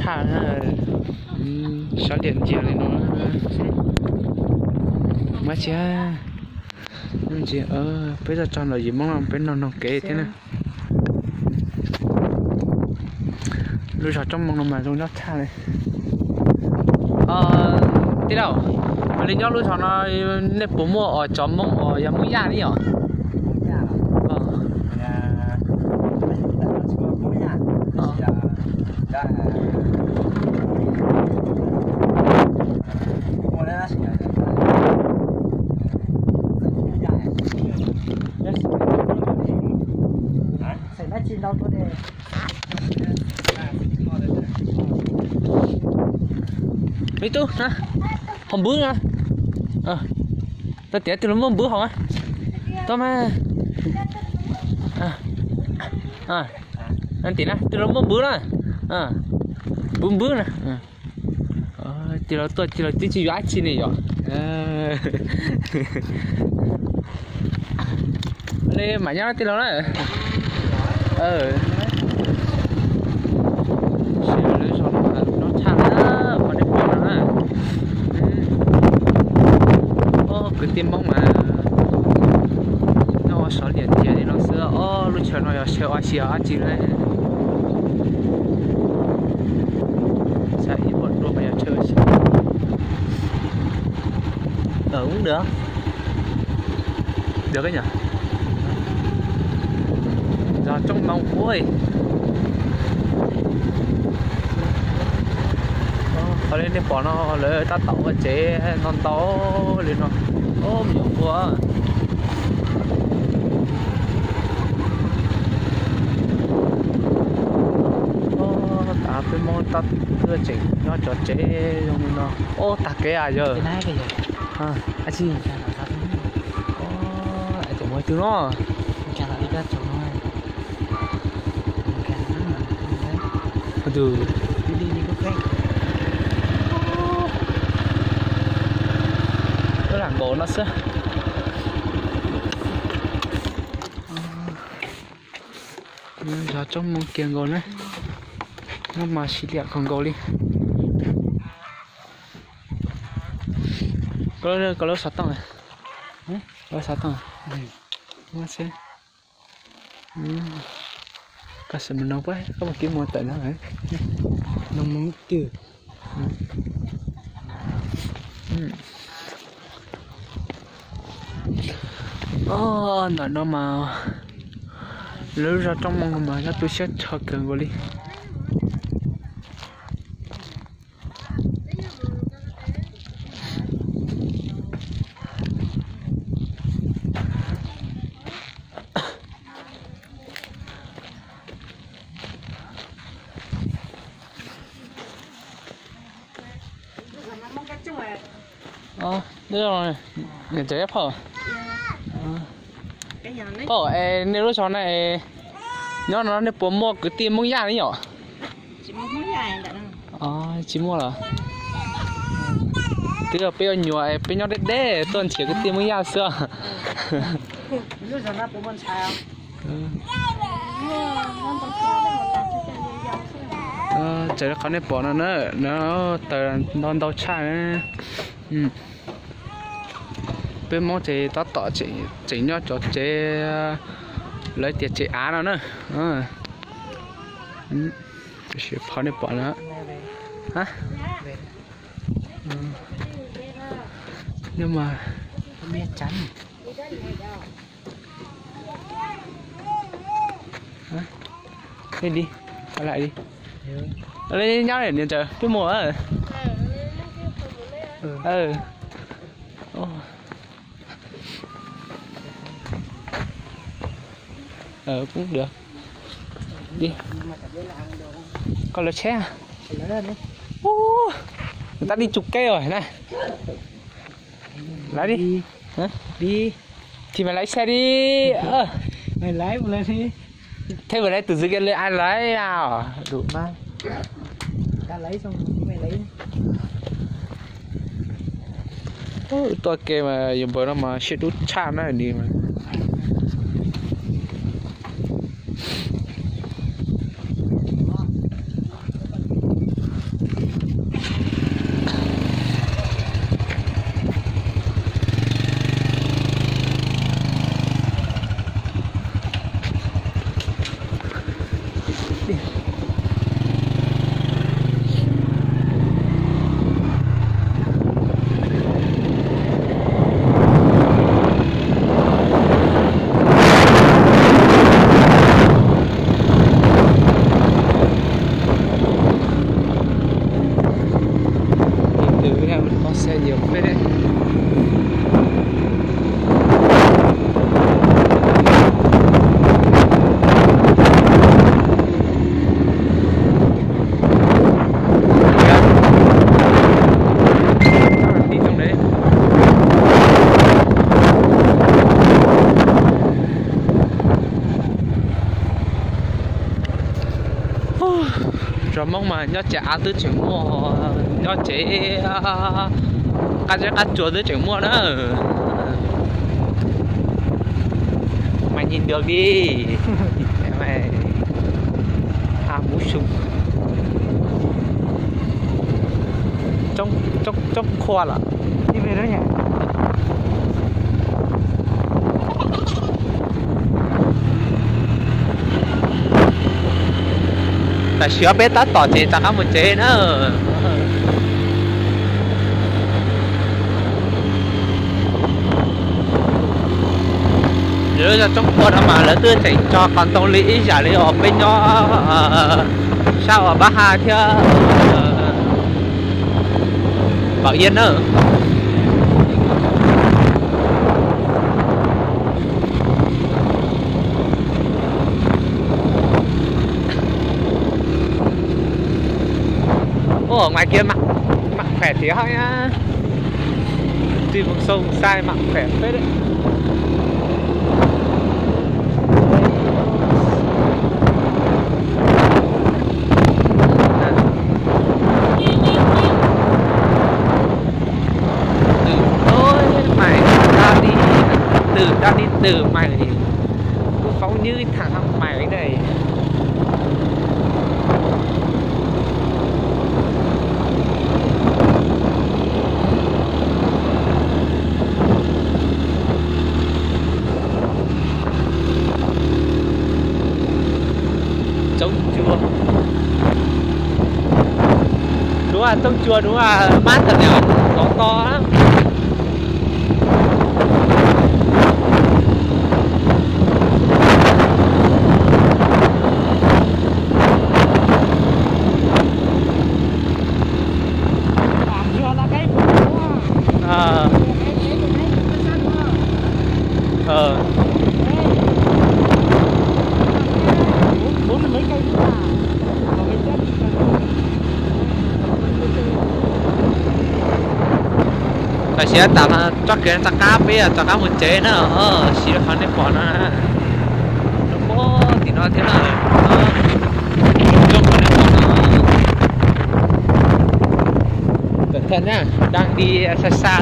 Tshaj, sab liam ncias li no. Mab tsi, peb txog txog ntawm yim Hmoob no peb noog noog kev thiab na. Lub zos Tsooj Moo no mas zoo nyob tshaj li. Tij laug, li nyob lub zos no nej puas muaj os cov Hmoob uas yog Hmoob Yaj li os? Ib tug, ho npwb na. Tau tias tus lus muaj npwb hauv. Tau mas. Tim na tus lus muaj npwb na. Npwb npwb na. Tij laug tuaj tij laug twb tsis yuav dab tsi ne yom. Li mam nyob tij laug na. Lub zos no mas nyob tshaj na, qhov nej pom no na. Kwv tij Hmoob mas nyob ua sov liam ncias li no xwb. Ob lub chaw no yog chaw ua si dab tsi ne? Xav ib puas dua mas yog chaw ua si. Ub ntawd, ntawd koj nyob. Zos Tsooj Moo ua. Qhov li nej pom no lawv tab tom ua tsev ntau ntau li no. Ob me nyuam qhuav. Tab peb Hmoob tab tuaj tseem nyob cov tsev zoo li no. Ob tag kev a yawg. Ab tsi, cov muaj tus no. Tus lam nkaus no xwb. Zos Tsooj Moo kiag nkaus na. Nyob mas siv liam kawg nkaus li. Koj lub xov tooj, koj lub xov tooj. Koj xav mus no puab, koj mus kib mus tawm no. No mus twg? Ntawm no mas lub zos Tsooj Moo no mas nyob tu siab rho kawg nkaus li. Niam tsev phauj, phauj es nej lub zos na, nyob no nej puas muaj kwv tij Hmoob Yaj ne yom? Tsis muaj los? Twb yog peb ua nyuam es peb nyob deb deb tuaj nrhiav kwv tij Hmoob Yaj xwb. Txawm li qhov nej pom no na, no taws ntau ntau tshaj na. Peb Hmoob ces tab tom tseem nyob cov tsev, lawv tias tsev av no na. Tam sim phauj nej pom no. Nej mas, li, li nyob niam ntawd peb mus. Poob dua. Koj lawv tsheb. Tab di tsuj keb os na. Lawv di. Di. Thì mày lái xe đi. Thế vừa nãy từ dưới kia lên ai lái à? Đủ mà. Tuaj ke mas yus npawg no mas siab dub tshaj na di mas. Mas nyob tsev av twb tseem muaj, nyob tsev qab zeb qab tsua twb tseem muaj na. Mày nhìn được đi. Mày à, mũ sụp. Trống, trống, trống khoa lắm. Đi về đó nhỉ? Tam sim no peb tab tom tsev rov qab mus tsev na. Lawv zos Roob Kua no mas lawv twb tseem tso qos ntoo li ib yam li os peb nyob sab uas Pab Ha thiab Pam Yaj na. Ôi, ở ngoài kia mặn, mặn khỏe tí hơi á. Đi vùng sông sai mặn khỏe phết đấy. Từ tối mày ta đi, từ ta đi từ mày, cứ phóng như thằng hăng mày đấy. Tsooj cua. Đúng là tsooj cua, đúng là mát thật nhỉ. Gió to lắm. Ờ. Ờ. Tam sim no tso kiag rov qab peb rov qab mus tsev na, siv qhov nej pom no. Tim no thiab na, tso qhov nej pom no. Cẩn thận nha, đang đi xa xa.